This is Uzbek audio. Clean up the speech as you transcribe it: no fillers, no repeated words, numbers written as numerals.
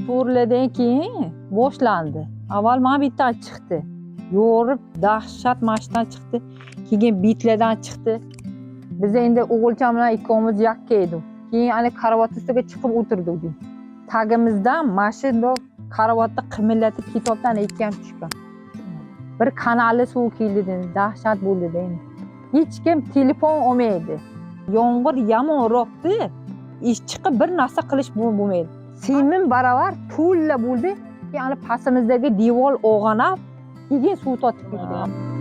To'rlardan keyin boshlandi. Avval mana bu yerdan chiqdi. Yo'rib dahshat mana shu yerdan chiqdi. Keyin bitlardan chiqdi. Biz endi o'g'ilcham bilan ikkovimiz yakka edik. Keyin ana karavot ustiga chiqib o'tirdik. Tagimizdan mana shundoq karavotni qimillatib ketyapti, ana ikki ham tushgan. Bir kanalli suv keldi dedi, dahshat bo'ldi endi. Hech kim telefon olmaydi. Yomg'ir yomon robdi. Ish chiqib bir narsa qilish bo'lmaydi. Semin baravar to'la bo'ldi. Keyin ana pastimizdagi devor og'anab, keyin suv tortib ketdi.